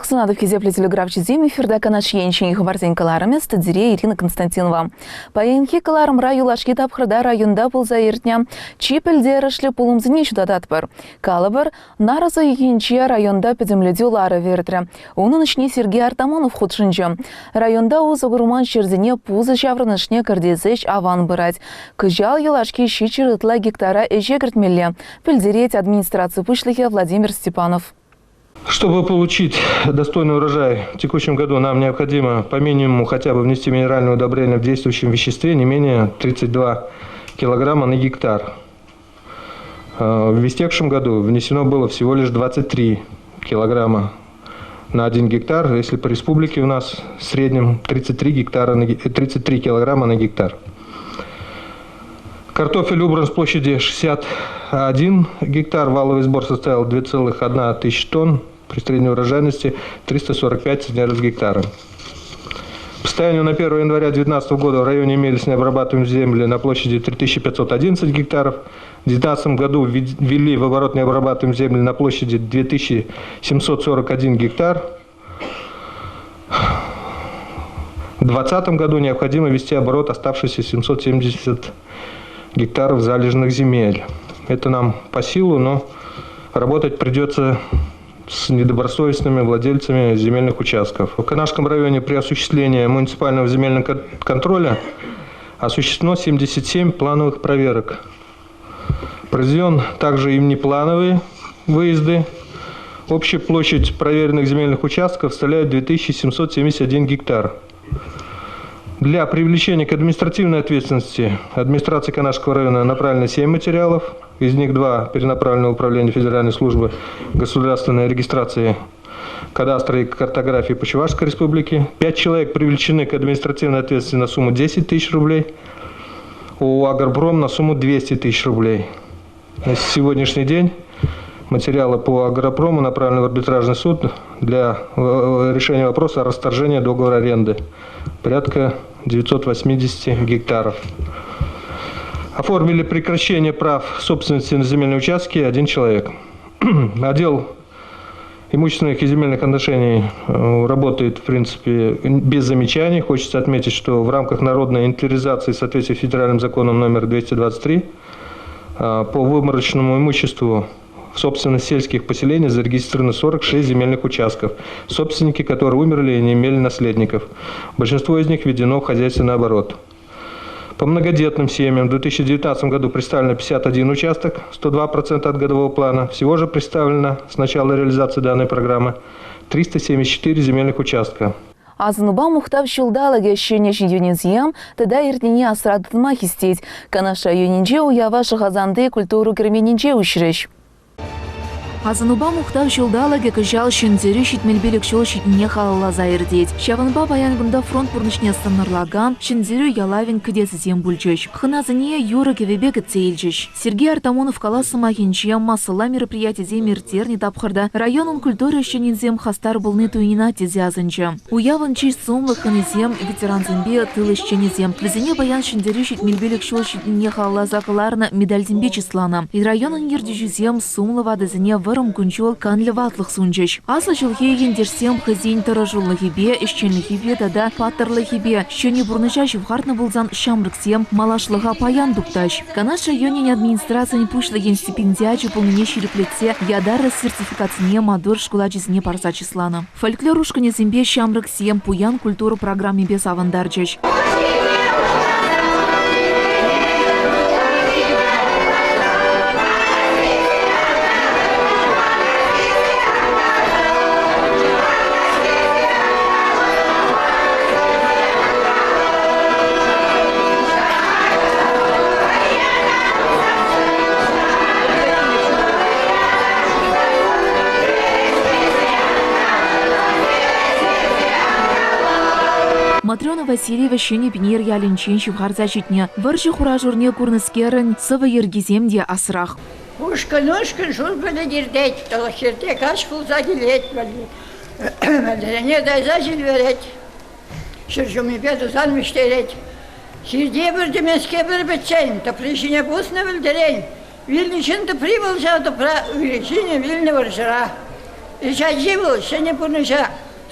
Сывлӑх сунатӑп хисеплӗ телеграфҫӑсем эфирта Канаш ен ҫӗнӗ хыпарсен кӑларӑмӗ студире Ирина Константинова. Паянхи кӑларӑмра юлашки тапхӑрта районта пулса иртнӗ чи пӗлтерӗшлӗ пулӑмсене ҫутататпӑр. Калӑпӑр, нарӑс уйӑхӗнче районта пӗтӗмлетӳ ларӑвӗ иртрӗ. Унӑн ӗҫне Сергей Артамонов хутшӑнчӗ. Районта усӑ курман ҫӗрсене пусӑ ҫаврӑнӑшне кӗртес ӗҫ аван пырать. Кӑҫал юлашки 700 ытла гектара ӗҫе кӗртмелле, пӗлтерет администраци пуҫлӑхӗ Владимир Степанов. Чтобы получить достойный урожай в текущем году, нам необходимо по минимуму хотя бы внести минеральное удобрение в действующем веществе не менее 32 килограмма на гектар. В истекшем году внесено было всего лишь 23 килограмма на 1 гектар, если по республике у нас в среднем 33, гектара на, 33 килограмма на гектар. Картофель убран с площади 61 гектар, валовый сбор составил 2,1 тысяч тонн, при средней урожайности 345 центнеров с гектара. По состоянию на 1 января 2019 года в районе имелись необрабатываемые земли на площади 3511 гектаров. В 2019 году ввели в оборот необрабатываемые земли на площади 2741 гектар. В 2020 году необходимо ввести оборот оставшиеся 770 гектаров залежных земель. Это нам по силу, но работать придется с недобросовестными владельцами земельных участков. В Канашском районе при осуществлении муниципального земельного контроля осуществлено 77 плановых проверок. Произведен также и внеплановые выезды. Общая площадь проверенных земельных участков составляет 2771 гектар. Для привлечения к административной ответственности администрации Канашского района направлено 7 материалов. Из них 2 перенаправлены в Управление Федеральной службы государственной регистрации кадастра и картографии по Чувашской Республике. 5 человек привлечены к административной ответственности на сумму 10 тысяч рублей. У «Агропром» на сумму 200 тысяч рублей. На сегодняшний день материалы по «Агропрому» направлены в арбитражный суд для решения вопроса о расторжении договора аренды. Порядка 980 гектаров. Оформили прекращение прав собственности на земельные участки один человек. Отдел имущественных и земельных отношений работает, в принципе, без замечаний. Хочется отметить, что в рамках народной инвентаризации в соответствии с федеральным законом номер 223 по выморочному имуществу в собственность сельских поселений зарегистрировано 46 земельных участков, собственники которые умерли и не имели наследников. Большинство из них введено в хозяйственный оборот. По многодетным семьям в 2019 году представлено 51 участок, 102% от годового плана. Всего же представлено с начала реализации данной программы 374 земельных участка. Асӑнупа мухтав ҫулталӑкӗ ҫӗнӗ ҫитӗнӳсем тата иртнине асра тытма хистет. Канаш районӗнче уява Шӑхасанти культура керменӗнче уҫрӗҫ. Асӑнупа мухтав ҫулталӑкӗ кӑҫал Ҫӗнтерӳ 75 ҫул ҫитнине халалласа иртет. Ҫавӑнпа паян кунта фронт пурнӑҫне сӑнарлакан Ҫӗнтерӳ ялавӗн кӗтесӗсем пулчӗҫ. Хӑнасене юрӑ-кӗвӗпе кӗтсе илчӗҫ. Сергей Артамонов калас сӑмахӗнче массӑлла мероприятисем ирттернӗ тапхӑрта районӑн культура ӗҫченӗсем хастар пулни туйӑнать тесе асӑнчӗ. Уявӑн чи сумлӑ хӑнисем, ветерансемпе тыл ӗҫченӗсем. Вӗсене паян Ҫӗнтерӳ 75 ҫул ҫитнине халалласа кӑларнӑ медальсемпе чысланӑ. Районӑн ертӳҫисем сумлӑ ватӑсене вӑрӑм кун-ҫул, канлӗ ватлӑх сунчӗҫ. Аслӑ ҫулхи ентешсем хӑйсен тӑрӑшулӑхӗпе, ӗҫченлӗхӗпе тата паттӑрлӑхӗпе ҫӗнӗ пурнӑҫа ҫывхартнӑ пулсан ҫамрӑксем малашлӑха паян туптаҫ. Канаш районӗн администрацийӗн пуҫлӑхӗн стипендиачӗ пулнине ҫирӗплетсе ятарлӑ сертификатсене маттур шкул ачисене парса чысланӑ. Фольклор ушкӑнӗсемпе ҫамрӑксем пуян культура программипе савӑнтарчӗҫ. Матрена Васильева Ҫӗнӗ Пинер ялӗнчен ҫывхарса ҫитнӗ. Вӑрҫӑ хура-шурне курнӑскерӗн сӑвӑ йӗркисем те асрах. Ушкӑн-ушкӑн шур пӗлӗт иртет, тӑлӑх хирте каҫ пулса килет. Вӗлтӗрене тайса ҫил вӗрет, ҫӗр ҫумӗпе тусан вӗҫтерет. Хирте пӗр тӗмеске пӗр пӗччен, тӑпри ҫине пуснӑ вӗлтӗрен. Вилнӗ ҫын тӑпри вӑл ҫав тӑпра, ырӑ ҫынӗ вилнӗ вӑрҫӑра. Ӗҫ ачи вӑл ҫӗнӗ пурнӑҫа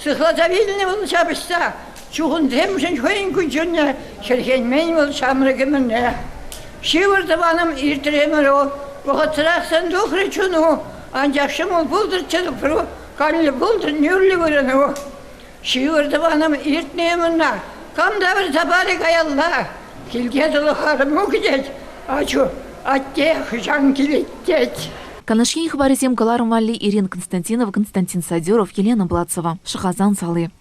сыхласа вилнӗ вӑл ҫапӑҫса. Чухӑнсемшӗн хӑйӗн кун-ҫулне хӗрхенмен вӑл ҫамрӑк ӗмӗрне. Ҫывӑр, тӑванӑм, иртрӗ ӗмӗрӳ, вӑхӑтсӑрах сан тухрӗ чуну, анчах ҫӑмӑл пултӑрччӗ тупру, канлӗ пултӑр нӳрлӗ вырӑну. Ҫывӑр, тӑванӑм, иртнӗ ӗмӗрна, кам тавӑрса парӗ каялла? Килте тӑлӑх арӑму кӗтет, ачу, атте хӑҫан килет тет. Канаш Ен хыпарӗсем кӑларӑм валли Ирина Константинова, Константин Садюров, Елена Блацева. Шӑхасан сали.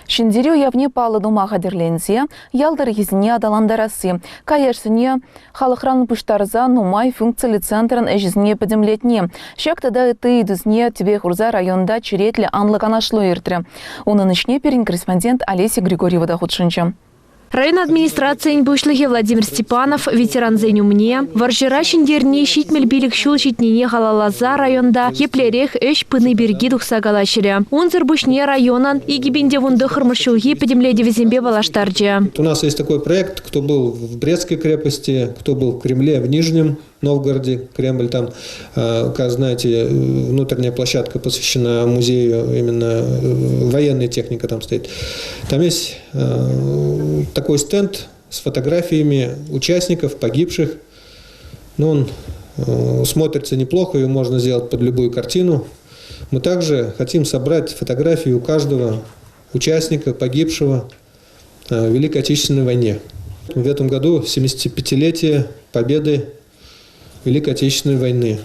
Ҫӗнтерӳ уявне паллӑ тума хатӗрленсе ял тӑрӑхӗсене аталантарасси, каяшсене халӑхран пуҫтарса нумай функциллӗ центрӑн ӗҫӗсене пӗтӗмлетни. Ҫак тата ытти ыйтусене тӗпе хурса районта черетлӗ анлӑ канашлу иртрӗ. Унӑн ӗҫне пирӗн корреспондент Олеся Григорьева та хутшӑнчӗ. Район администрацийӗн пуҫлӑхӗ Владимир Степанов ветерансен умне вӑрҫӑра ҫӗнтерни 75 ҫул ҫитнине халалласа районта еплерех ӗҫ пыни пирки тухса калаҫрӗ. Унсӑр пуҫне районӑн 2019 ҫулхи пӗтӗмлетӗвӗсемпе паллаштарчӗ. У нас есть такой проект, кто был в Брестской крепости, кто был в Кремле, в Нижнем Новгороде, Кремль там, как знаете, внутренняя площадка посвящена музею, именно военная техника там стоит. Там есть такой стенд с фотографиями участников, погибших. Но он смотрится неплохо, ее можно сделать под любую картину. Мы также хотим собрать фотографии у каждого участника, погибшего в Великой Отечественной войне. В этом году 75-летие Победы Великой Отечественной войны.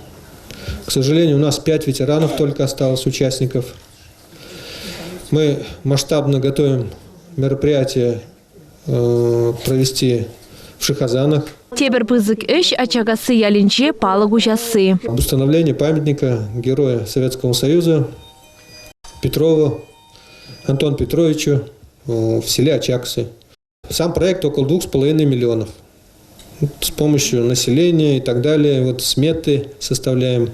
К сожалению, у нас 5 ветеранов только осталось участников. Мы масштабно готовим мероприятие провести в Шихазанах. Тепӗр пысӑк ӗҫ Ачакасси ялӗнче палӑк уҫасси. Установление памятника Героя Советского Союза Петрову Антону Петровичу в селе Ачаксы. Сам проект около 2,5 миллионов. С помощью населения и так далее, вот сметы составляем.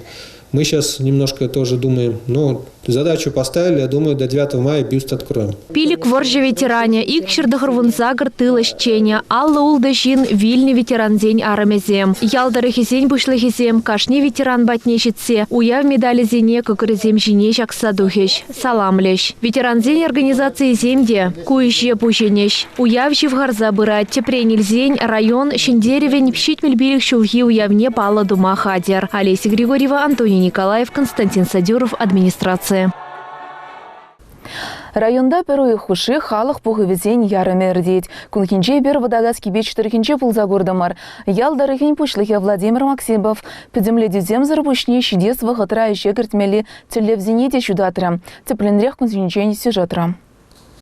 Мы сейчас немножко тоже думаем, но задачу поставили, я думаю, до 9 мая бюст откроем. Пилӗк вӑрҫӑ ветеранӗ, икҫӗр тӑхӑрвунсакӑр тыл ӗҫченӗ, 56 ҫын вилнӗ ветерансен арӑмӗсем. Ял тӑрӑхӗсен пуҫлӑхӗсем кашни ветеран патне ҫитсе уяв медалӗсене кӑкӑрӗсем ҫине ҫакса тухӗҫ, саламлӗҫ. Ветерансен организацийӗсем те ку ӗҫе пуҫӑнӗҫ. Уяв ҫывхарса пырать. Тӗпрен илсен, район Ҫӗнтерӗвӗн 75 ҫулхи уявне паллӑ тума хатӗр. Олеся Григорьева, Антоний Николаев, Константин Садюров, администрация. Районта пӗр уйӑх хушши халӑх пухӑвӗсен ярӑмӗ иртет. Кунхинче эпир Вӑтакас Кипеч тӑрӑхӗнче пулса куртӑмӑр. Ял тӑрӑхӗн пуҫлӑхӗ Владимир Максимов пӗтӗмлетӳсемсӗр пуҫне ҫитес вӑхӑтра ӗҫе кӗртмелли тӗллевсене те ҫутатрӗ. Тӗплӗнрех кунсенчен сюжетра.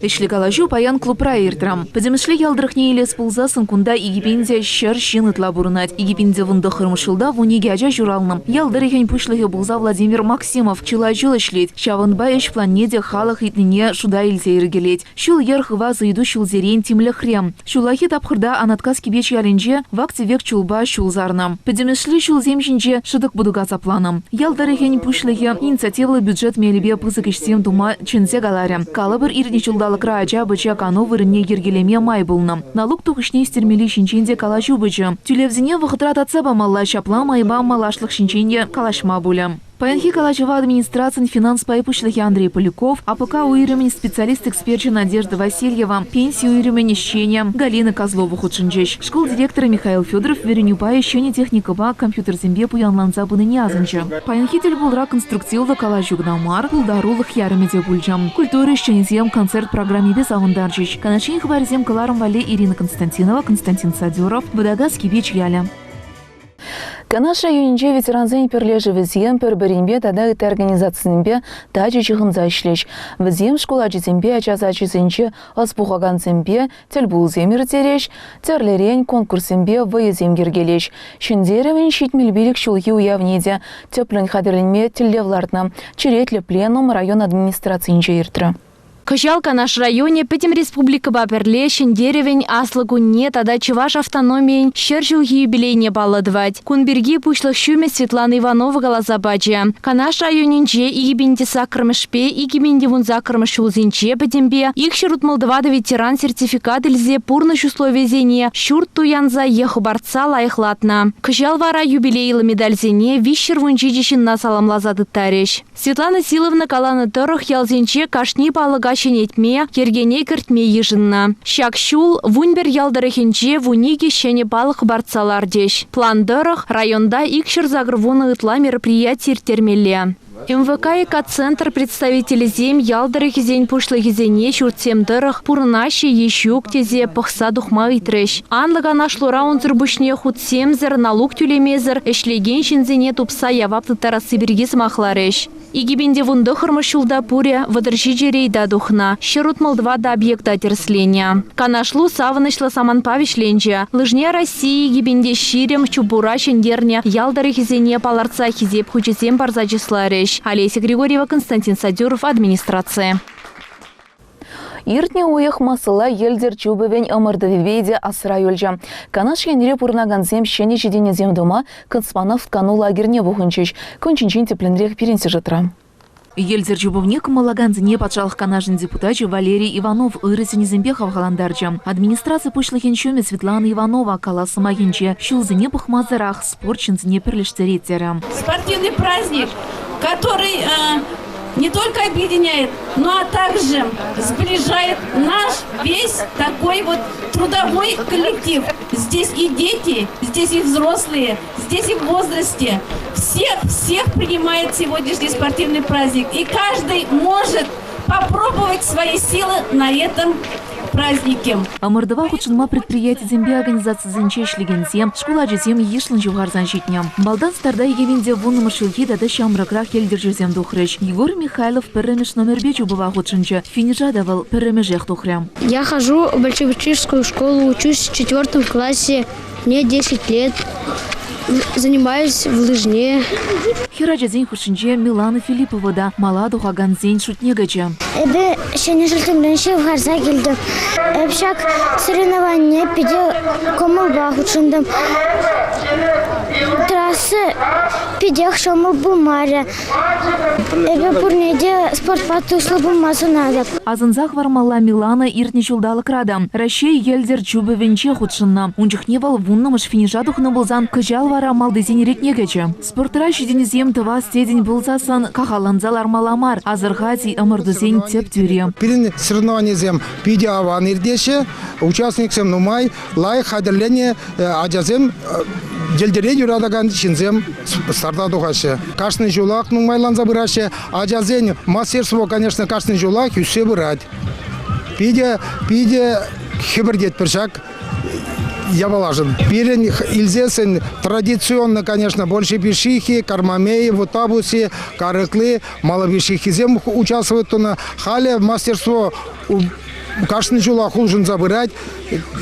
Ӗҫлӗ калаҫу паян клубра иртрӗ. Пӗтӗмӗшле ял тӑрӑхне илес пулсассӑн кунта 2100 ҫын ытла пурӑнать. 2019 ҫулта 12 ача ҫуралнӑ. Ял тӑрӑхӗн пуҫлӑхӗ пулса Владимир Максимов чылай ҫул ӗҫлет. Ҫавӑнпа ӗҫ планне те халӑх ыйтнине шута илсе йӗркелет. Ҫул-йӗр хывас ыйту ҫулсерен тимлӗхре. Ҫуллахи тапхӑрта Анаткас Кипеч ялӗнче вак-тӗвек чулпа ҫул сарнӑ. Пӗтӗмӗшле ҫулсем ҫинче шӑтӑк-путӑка сапланӑ. Ял тӑрӑхӗн пуҫлӑхӗ инициативлӑ бюджет мелӗпе пысӑк ӗҫсем тума чӗнсе каларӗ. Калӑпӑр, иртнӗ ҫулталӑкра ача-пӑча кану вырӑнне йӗркелеме май пулнӑ. Налук тухӑҫне ӳстермелли ҫинчен те калаҫу пычӗ. Тӳлевсене вӑхӑтра татса памалла, ҫапла майпа малашлӑх ҫинчен те калаҫма пулӗ. Паянхи калаҫӑва администрацин финанс пай пуҫлӑхӗ Андрей Поляков, АПК уйрӑмӗн специалист-эксперчӗ Надежда Васильева, пенси уйрӑмӗн ӗҫченӗ Галина Козлова хутшӑнчӗҫ. Шкул директорӗ Михаил Федоров вӗренӳ пайӗ ҫӗнӗ техникӑпа, компьютерсемпе пуянланса пынине асӑнчӗ. Паянхи тӗлпулура конструктивлӑ калаҫу кӑна мар, пултарулӑх ярӑмӗ те пулчӗ. Культура ӗҫченӗсем концерт программипе савӑнтарчӗҫ. Канаш Ен хыпарӗсем кӑларӑм валли Ирина Константинова, Константин Садюров, Вӑтакас Кипеч ялӗ. Канаш районӗнче ветерансен пӗрлешӗвӗсем пӗр-пӗринпе тата ытти организацисемпе тачӑ ҫыхӑнса ӗҫлӗҫ. Вӗсем шкул ачисемпе ача сачӗсенче ӑс пухакансемпе тӗлпулусем ирттерӗҫ, тӗрлӗрен конкурссемпе вӑйӑсем йӗркелӗҫ. Ҫӗнтерӗвӗн 75 ҫулхи уявне те тӗплӗн хатӗрленме тӗллев лартнӑ. Черетлӗ пленум район администрацийӗнче иртрӗ. Кӑҫал Канаш районӗ пӗтӗм республикӑпа пӗрле Ҫӗнтерӗвӗн Аслӑ кунне тата Чӑваш автономийӗн 100 ҫулхи юбилейне паллӑ тӑвать. Кун пирки пуҫлӑх ҫумӗ Светлана Иванова каласа пачӗ. Канаш районӗнче 2008-мӗшпе 2018-мӗш ҫулсенче пӗтӗмпе 264 ветеран сертификат илсе пурнӑҫ условийӗсене ҫурт туянса е хӑпартса лайӑхлатнӑ. Кӑҫал вара юбилейлӑ медальсене 317 ҫынна саламласа тыттарӗҫ. Светлана Силовна каланӑ тӑрӑх, ялсенче кашни палӑка ҫӗнетме, йӗркене кӗртме йышӑннӑ. Ҫак ҫул 11 ял тӑрӑхӗнче 12 ҫӗнӗ палӑк хӑпартса лартӗҫ. План тӑрӑх, районта 280 ытла мероприяти ирттермелле. МВК «Экоцентр» представителӗсем ял тӑрӑхӗсен пуҫлӑхӗсене ҫуртсем тӑрӑх пурӑнаҫҫӗ е ҫук тесе пӑхса тухма ыйтрӗҫ. Анлӑ канашлура унсӑр пуҫне хутсемсӗр, налук тӳлемесӗр ӗҫлекен ҫынсене тупса явап тыттарасси пирки сӑмахларӗҫ. 2019 ҫулта пурӗ 37 рейда тухнӑ, 164 объекта тӗрӗсленӗ. Канашлу савӑнӑҫлӑ самантпа вӗҫленчӗ. Лыжня России 2020 чупура ҫӗнтернӗ ял тӑрӑхӗсене палӑртса Хисеп хучӗсем парса чысларӗҫ. Олеся Григорьева, Константин Садюров, администраци. Иртнӗ уйӑх массӑлла йӗлтӗр чупӑвӗн ӑмӑртӑвӗпе те асра юлчӗ. Канаш енре пурӑнакансем ҫӗнӗ ҫитӗнӳсем тума Космонавт кану лагерьне пухӑнчӗҫ. Кун ҫинчен тӗплӗнрех пирӗн сюжетра. Йӗлтӗр чупӑвне кӑмӑллакансене Патшалӑх Канашӗн депутачӗ Валерий Иванов ырӑ сӗнӳсемпе хавхалантарчӗ. Администраци пуҫлӑхӗн ҫумӗ Светлана Иванова калас сӑмахӗнче ҫулсене пӑхмасӑрах спорт ҫынсене пӗрлештерет терӗ. Спортивный праздник, который не только объединяет, но а также сближает наш весь такой вот трудовой коллектив. Здесь и дети, здесь и взрослые, здесь и в возрасте. Всех, всех принимает сегодняшний спортивный праздник. И каждый может попробовать свои силы на этом празднике. Ӑмӑртӑва хутшӑнма предприятисемпе организацисенче ӗҫлекенсем, шкул ачисем йышлӑн ҫывхарсан ҫитнӗ. Малтан старта 2010-мӗш ҫулхи тата ҫамрӑкрах йӗлтӗрҫӗсем тухрӗҫ. Егор Михайлов пӗрремӗш номерпе чупӑва хутшӑнчӗ. Финиша та вӑл пӗрремӗшех тухрӗ. Я хожу в Большевичскую школу, учусь в четвертом классе. Мне 10 лет. Занимаюсь в лыжне. Хӗр ачасен хушшинче Милана Филиппова та мала тухакансен шутне кӗчӗ. Эпӗ ҫӗнӗ ҫулсемрен ҫывхарса килтӗм. Эп ҫак соревнование питӗ кӑмӑлпа хутшӑнтӑм. Трасса питех ҫӑмӑл пулмарӗ. Эпӗ пурне те спортпа туслӑ пулма сунатӑп. Асӑнса хӑвармалла Милана иртнӗ ҫулталӑкра та Раҫҫей йӗлтӗр чупӑвӗнче хутшӑннӑ. Ун чухне вӑл вуннӑмӗш финиша тухнӑ пулсан кӑҫал вара малтисен ретне кӗчӗ. Спортра ҫитӗнӳсем тӑвас тетӗн пулсассӑн кахалланса лармалла мар, асӑрхать ӑмӑртусен тӗп тӳри. Пирӗн соревнованисем питӗ аван иртеҫҫӗ. Участниксем нумай, лайӑх хатӗрленнӗ ачасем йӗлтӗре юратакан ҫынсем старта тухаҫҫӗ. Кашни ҫулах нумайланса пыраҫҫӗ. Ачасен мастерство, конечно, кашни ҫулах ӳссе пырать. Питӗ, питӗ хӗпӗртетпӗр ҫак япалашӑн. Пирӗн илсессӗн традиционно, конечно, больше пишихи, Кармамеи, Вутабуси, Карыклы, Малопишихисем участвовать тунӑ. Халӗ мастерство кашни ҫулах улшӑнса пырать.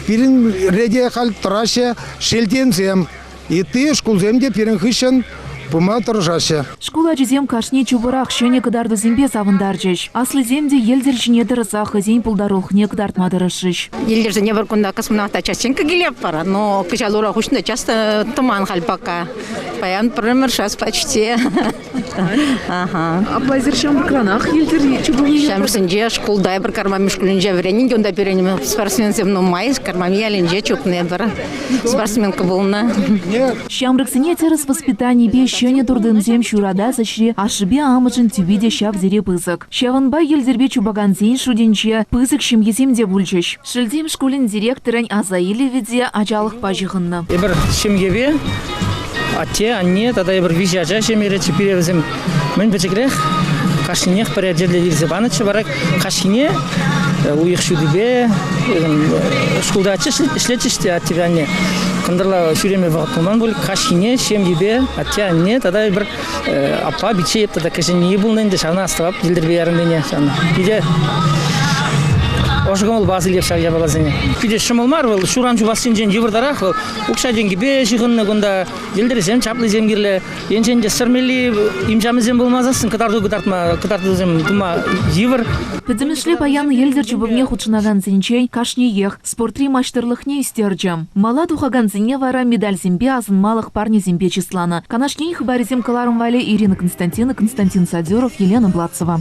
Пирӗн рете халь тӑраҫҫӗ шелтенсем. Ытти шкулсем те пирӗн хыҫҫӑн пыма тӑрӑшаҫҫӗ. Шкул ачисем кашни чупӑрах ҫӗнӗ кӑтартусемпе савӑнтарчӗҫ. Аслисем те йӗлтӗр ҫине тӑрса хӑйсен пултарулӑхне кӑтартма тӑрӑшрӗҫ. Йӗлтӗрсене пӗр кунта космонавта частенько килеп вара, но кӑҫал ура хушнӑ часто тӑман халь пока. Паян пӗрремӗш час почти. Ага. Апла эсир ҫамрӑкранах йӗлтӗр чупӑвне Ҫамрӑксенче шкулта эпир Кармами шкулӗнче вӗреннӗ, унта пирӗн спортсменсем нумай, Кармами ялӗнче чупнӑ эпир. Спортсменка пулнӑ. Ҫамрӑксене тӗрӗс воспитанипе ҫӗнӗ туртӑмсем ҫуратас ӗҫре ашшӗпе амӑшӗн тӳпи те ҫав тери пысӑк. Ҫавӑнпа йӗлтӗрпе чупакансен шутӗнче пысӑк ҫемьесем те пулчӗҫ. Шелтем шкулӗн директорӗн аса илӗвӗ те ачалӑхпа ҫыхӑннӑ. Эпир ҫемьепе атте, анне тата эпир виҫӗ ача ҫемьереччӗ. Пире вӗсем мӗн пӗчӗкрех кашнинех пӗрер тӗрлӗ илсе панӑччӗ. Вара каҫхине уйӑх ҫутипе шкулта ӗҫлетчӗҫ те аттепе анне. Кӑнтӑрла ҫӳреме вӑхӑт пулман пуль. Каҫхине ҫемйипе атте-анне тата эпир аппа, пичче тата кӗҫӗнни пулнӑ ӗнтӗ. Ҫавна астӑвап йӗлтӗрпе ярӑннине. Ҫавна питӗ Ӑшӑ кӑмӑлпа аса илеп ҫав япаласене. Питӗ ҫӑмӑл мар вӑл, ҫуран чупассинчен йывӑртарах вӑл. Укҫа-тенкӗпе ҫыхӑннӑ кунта, йӗлтӗрсем чаплисем кирлӗ. Енчен те сӗрмелли имҫамӗсем пулмасассӑн кӑтарту кӑтартма, кӑтартусем тума йывӑр. Пӗтӗмӗшле паян йӗлтӗр чупӑвне хутшӑнакансенчен кашниех спортри маҫтӑрлӑхне ӳстерчӗ. Мала тухакансене вара медальсемпе асӑнмалӑх парнесемпе чысланӑ. Канаш Ен хыпарӗсем кӑларӑм валли Ирина Константина, Константин Садюров, Елена Блацева.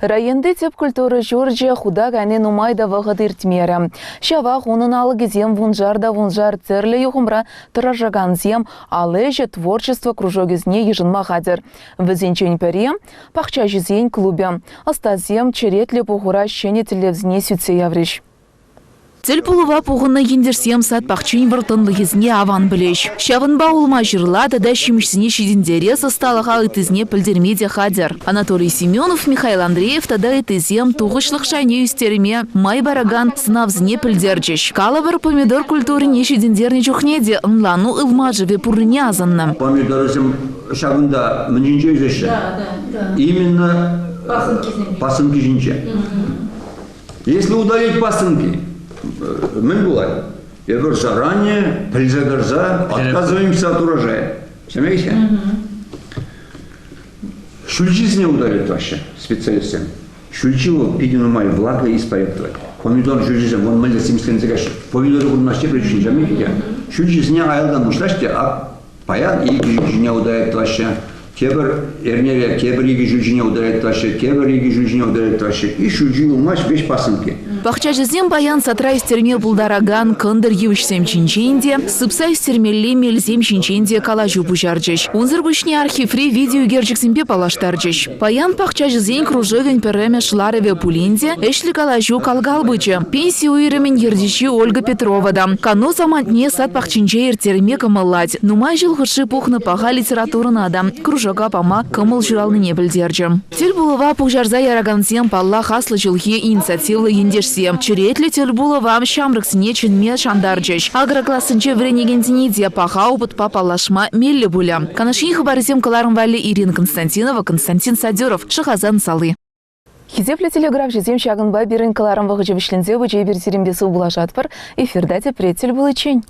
Районти тӗп культура ҫурчӗ хута кайни нумай та вӑхӑт иртмерӗ. Ҫавах унӑн алӑкӗсем вуншар та вуншар тӗрлӗ юхӑмра тӑрӑшакансем ал ӗҫӗ творчество кружокӗсене йышӑнма хатӗр. Вӗсенчен пӗри, пахчаҫӑсен клубӗ. Ӑстасем черетлӗ пухура ҫӗнӗ тӗллевсене сӳтсе яврӗҫ. Тӗл пулӑва пухӑннӑ ентешсем сад пахчин вӑрттӑнлӑхӗсене аван пӗлӗҫ. Ҫавӑнпа улма-ҫырла тата ҫимӗҫсене ҫитӗнтерес ӑсталӑха ыттисене пӗлтерме те хатӗр. Анатолий Семенов, Михаил Андреев тата ыттисем тухӑҫлӑх шайне ӳстерме май паракан сӑнавсене пӗлтерчӗҫ. Калӑпӑр, помидор культурине ҫитӗнтернӗ чухне те ӑнлану ылмашӑвӗ пуррине асӑннӑ. Помидорӗсем ҫакӑнта мӗн ҫинче ӳсеҫҫӗ? Именно пасынки ҫинче. Если удалить пасынки, мӗн пулать? Эпир заранее пӗлсе тӑрса отказываемся от урожая. Сӗмеҫҫӗ? Ҫӳлчисене удалить тӑваҫҫӗ специалистсем. Ҫӳлчи вӑл питӗ нумай влага испарять тӑвать. Помидор ҫӳлчисем вон мӗнле симӗсленсе каҫҫӗ. Помидоры курмасть тепре ҫын ҫамех те. Ҫӳлчисене аялтан пуҫлаҫ те, а Паян икӗ ҫул ҫине утаять тӑваҫҫӗ, тепӗр эрнере тепӗр икӗ ҫул ҫине утаять тӑваҫҫӗ, тепӗр икӗ ҫул ҫине утаять тӑваҫҫӗ. И ҫӳлҫи юлмасть веҫ пасынки. Пахчаҫӑсем паян садра ӳстерме пултаракан кӑнтӑр йывӑҫсем ҫинчен те, сыпса ӳстермелли мелсем ҫинчен те калаҫу пуҫарчӗҫ. Унсӑр пуҫне архиври видеоӳкерчӗксемпе паллаштарчӗҫ. Паян пахчаҫӑсен кружокӗн пӗрремӗш ларӑвӗ пулин те ӗҫлӗ калаҫу кал-кал пычӗ. Пенси уйрӑмӗн ертӳҫи Ольга Петрова та кану самантне сад пахчинче ирттерме кӑмӑллать. Нумай ҫул хушши пухнӑ паха литературӑна та кружока пама кӑмӑл ҫуралнине пӗлтерчӗ. Тӗл пулӑва пуҫарса яракансем, паллах, аслӑ ҫулхи инициативлӑ ентешсем. Черетлӗ тӗл пулӑва ҫамрӑксене чӗнме шантарчӗҫ. Агроклассенче вӗренекенсене те паха опытпа паллашма меллӗ пулӗ. Канаш Ен хыпарӗсем кӑларӑм валли Ирина Константинова, Константин Садюров, Шӑхасан сали. Хисеплӗ телеграфҫӑсем ҫакӑнпа пирӗн кӑларӑм вӑхӑчӗ вӗҫленсе пычӗ. Эпир сирӗнпе сывпуллашатпӑр. Эфирта тепре тӗл пуличчен.